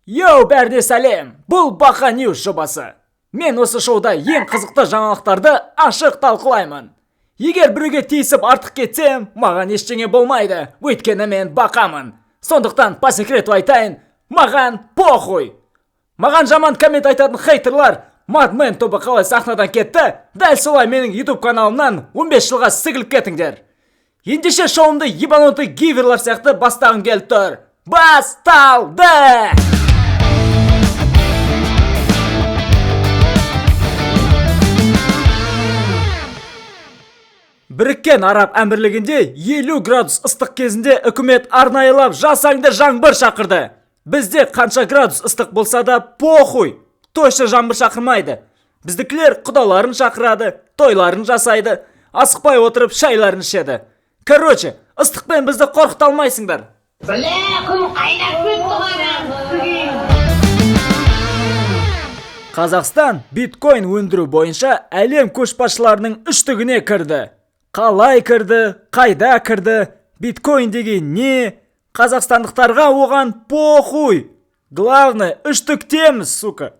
Йоу, бәріне сәлем! Бұл Бақа Ньюс жобасы. Мен осы шоуда ең қызықты жаңалықтарды ашық талқылаймын. Егер біреуге тиісіп артық кетсем, маған ештеңе болмайды, өйткені мен бақамын. Сондықтан по секрету айтайын, маған похуй. Маған жаман коммент айтатын хейтерлар, Мадмен тобы қалай сахнадан кетті, дәл солай менің YouTube каналымнан 15 жылға сігіліп кетіңдер. Ендеше шоуымды ебанутый гиверлар сияқты бастағым келіп тұр. Басталды! Біріккен Араб Әмірлігінде 50 градус ыстық кезінде үкімет арнайылап жасаңды жаңбыр шақырды. Бізде қанша градус ыстық болса да похуй, точно жаңбыр шақырмайды. Біздікілер құдаларын шақырады, тойларын жасайды, асықпай отырып шайларын ішеді. Короче, ыстықпен бізді қорқыта алмайсыңдар. Бля, күн қайнап кетті ғой. Қазақстан биткоин өндіру бойынша әлем көшбасшыларының үштігіне кірді. Қалай кірді, қайда кірді, биткоин деген не? Қазақстандықтарға оған похуй. Главное, үштіктеміз, сука.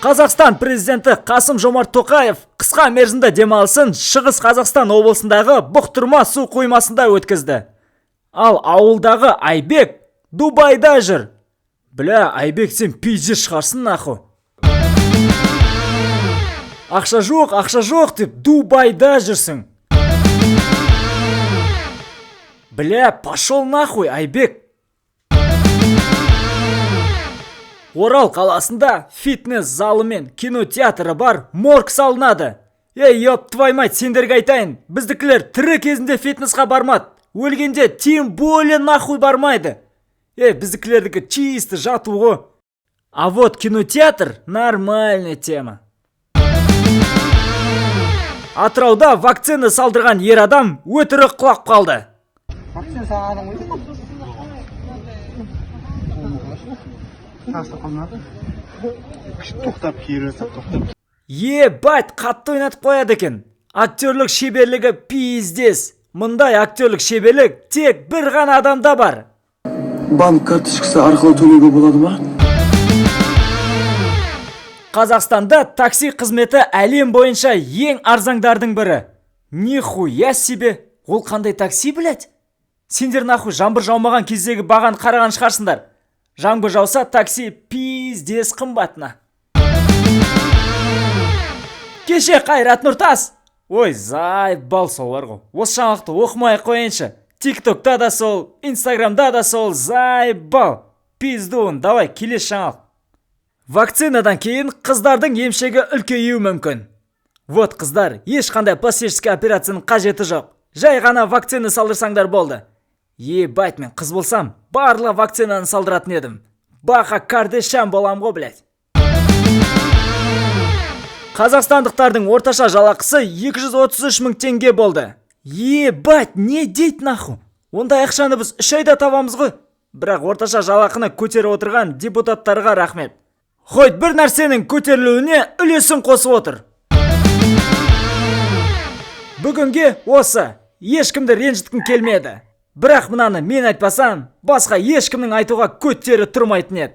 Қазақстан президенті Қасым Жомарт Тоқаев қысқа мерзімді демалысын Шығыс Қазақстан облысындағы Бұқтырма су қоймасында өткізді. Ал ауылдағы Айбек Дубайда жүр. Бля, Айбек, сен пиздец шығарсың, нахуй. Ақша жоқ, ақша жоқ деп Дубайда жүрсің. Бля, пошел нахуй, Айбек. Орал қаласында фитнес залы мен кинотеатры бар морг салынады. Ей, ёб твою мать, сендерге айтайын, біздікілер тірі кезінде фитнесқа бармады. Өлгенде тем более нахуй бармайды. Ей, біздікілердікі чисто жату ғой. А вот кинотеатр нормальная тема. Атырауда вакцина салдырған ер адам өтірік құлап қалды. Вакцина салған ғой. Тастап қалмады. Тоқтап, кері жасап тоқтап. Ебать, қатты ойнатып қояды екен. Актерлік шеберлігі пиздец. Мұндай актерлік шеберлік тек бір ғана адамда бар. Банк карточкасы арқылы төлеуге болады ма? Қазақстанда такси қызметі әлем бойынша ең арзандардың бірі. Нихуя себе! Ол қандай такси, блядь? Сендер нахуй жаңбыр жаумаған кездегі бағаны қараған шығарсыңдар. Жаңбыр жауса, такси пиздец қымбатына. Кеше Қайрат Нұртас. Ой, заебал солар ғой. Осы жаңалықты оқымай ақ қояйыншы. Тиктокта да сол, Инстаграмда да сол, заебал. Пиздуын, давай, келесі жаңалық. Вакцинадан кейін қыздардың емшегі үлкеюі мүмкін. Вот, қыздар, ешқандай пластический операцияның қажеті жоқ. Жай ғана вакцина салдырсаңдар болды. Ебать, мен қыз болсам, барлық вакцинаны салдыратын едім. Бақа Кардашьян болам ғой, блядь. Қазақстандықтардың орташа жалақысы 233 мың теңге болды. Ебать, не дейді нахуй? Ондай ақшаны біз 3 айда табамыз ғой. Бірақ орташа жалақыны көтеріп отырған депутаттарға рахмет. Хоть бір нәрсенің көтерілуіне үлесін қосып отыр. Бүгінге осы. Ешкімді ренжіткім келмеді. Бірақ мынаны мен айтпасам, басқа ешкімнің айтуға көттері тұрмайтын еді.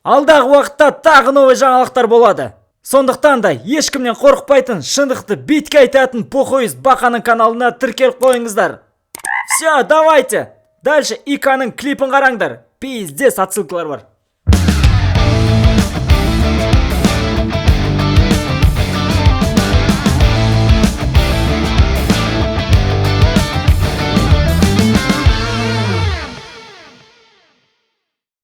Алдағы уақытта тағы новый жаңалықтар болады. Сондықтан да ешкімнен қорықпайтын, шындықты бетке айтатын похуист Бақаның каналына тіркеліп қойыңыздар. Все, давайте. Дальше Иканың клипін қараңдар. Пиздец отсылкалар бар.